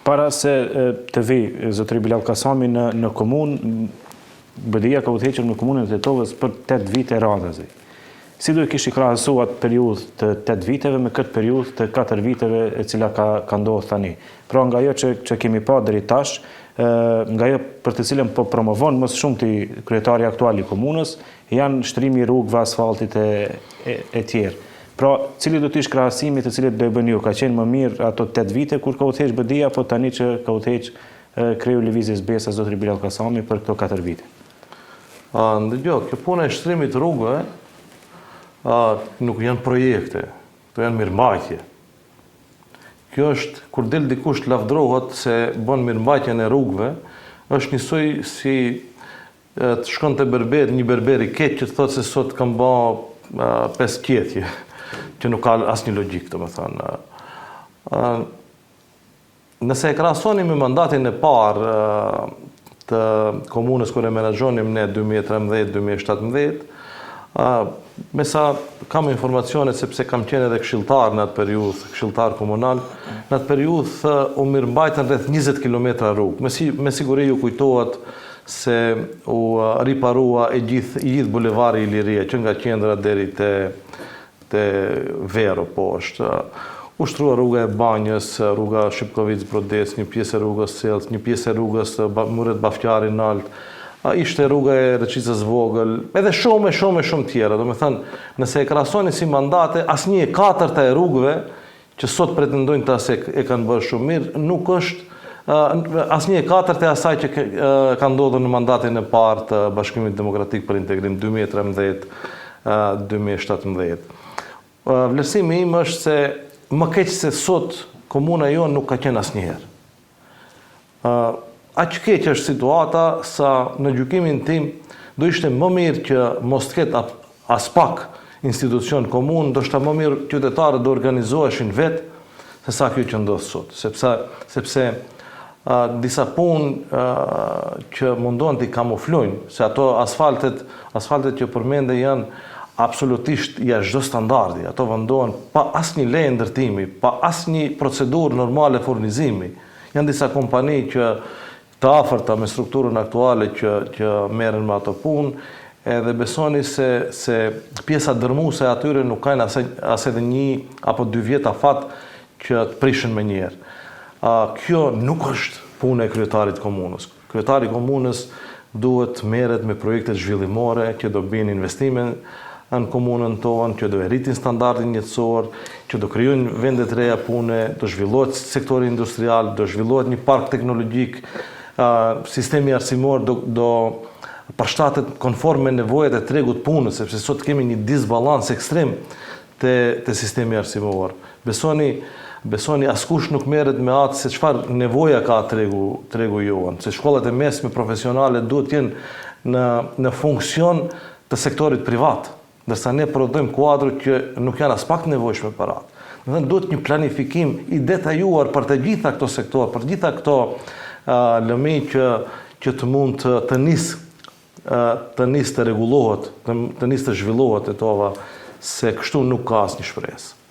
Para se të vijë zotëri Bilall Kasami në në komunë, BDI-ja ka udhëhequr me komunën e Tetovës për 8 vite radhazi. Si do e kishit krahasuar atë periudhë të 8 viteve me këtë periudhë të 4 viteve e cila ka ka ndodhur tani? Pra nga ajo që që kemi pa deri tash, nga ajo për të cilën po promovon më së shumti kryetari aktual i komunës, janë shtrimi i rrugëve, asfaltit e e, e tjerë. Pra, cili do të ishte krahasimi të cilin do e bëni ju? Ka qenë më mirë ato 8 vite kur ka udhëheq BDI apo tani që ka udhëheq kreu i Lëvizjes Besa zotëri Bilall Kasami për këto 4 vite? A, ndëgjo, kjo puna e shtrimit rrugëve a, nuk janë projekte, këto janë mirëmbajtje. Kjo është, kur del dikush të lavdrohet se bën mirëmbajtjen e rrugëve, është njësoj si të shkon te berber, një berber i keq që të thotë se sot kam ba pesë qethje, që nuk ka asnjë logjikë, domethënë. Nëse e krahasoni me mandatin e parë të komunës kur e menaxhonim ne 2013-2017, me sa kam informacione sepse kam qenë edhe këshilltar në atë periudhë, këshilltar komunal, në atë periudhë u mirëmbajtën rreth 20 kilometra rrugë. Me, si, me siguri ju kujtohet se u riparua e gjithë, i gjithë bulevari Iliria, që nga qendra deri te te Vero poshtë. U shtrua rruga e Banjës, rruga Shipkovicë-Brodec, një pjesë e rrugës Sellcë, një pjesë e rrugës Muret Bafqari nalt, ishte rruga e Reçicës Vogël, edhe shumë e shumë e shumë tjera. Domethënë, nëse e krahasoni si mandate, asnjë e katërta e rrugëve që sot pretendojnë ta se e kanë bërë shumë mirë, nuk është asnjë e katërt e asaj që ka ndodhur në mandatin e parë të Bashkimit Demokratik për Integrim 2013 2017. Vlerësimi im është se më keq se sot komuna jonë nuk ka qenë asnjëherë. Aq keq është situata sa në gjykimin tim do ishte më mirë që mos të ketë aspak institucion komunë, ndoshta më mirë qytetarët do organizoheshin vetë se sa kjo që ndodh sot, sepse sepse disa punë që mundohen t'i kamuflojnë, se ato asfaltet, asfaltet që përmende janë absolutisht jashtë çdo standardi, ato vendohen pa asnjë leje ndërtimi, pa asnjë procedurë normale furnizimi. Janë disa kompani që të afërta me strukturën aktuale që që merren me ato punë, edhe besoni se se pjesa dërrmuese e atyre nuk kanë as as edhe një apo dy vjet afat që të prishen menjëherë. A kjo nuk është punë e kryetarit të komunës. Kryetari i komunës duhet të merret me projektet zhvillimore që do bijnë investime në komunën tonë, që do e rritin standardin jetësor, që do krijojnë vende të reja pune, do zhvillohet sektori industrial, do zhvillohet një park teknologjik, sistemi arsimor do do përshtatet konform me nevojat e tregut të punës, sepse sot kemi një disbalans ekstrem te te sistemi arsimor. Besoni besoni askush nuk merret me atë se çfarë nevoja ka tregu tregu jonë, se shkollat e mesme profesionale duhet të jenë në në funksion të sektorit privat, ndërsa ne prodhojmë kuadro që nuk janë aspak të nevojshme për atë. Domethënë duhet një planifikim i detajuar për të gjitha këto sektorë, për të gjitha këto lëmi që që të mund të të nisë të nisë të rregullohet, të, të nisë të zhvillohet Tetova, se kështu nuk ka asnjë shpresë.